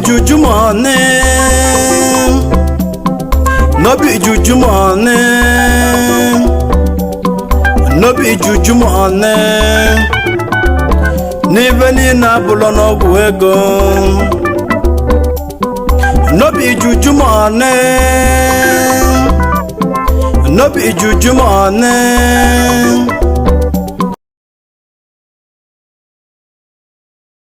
juju money, no be juju money, no be juju money. N'ife niile abụlọ n'ọgwụ ego. No be juju money, no be juju money.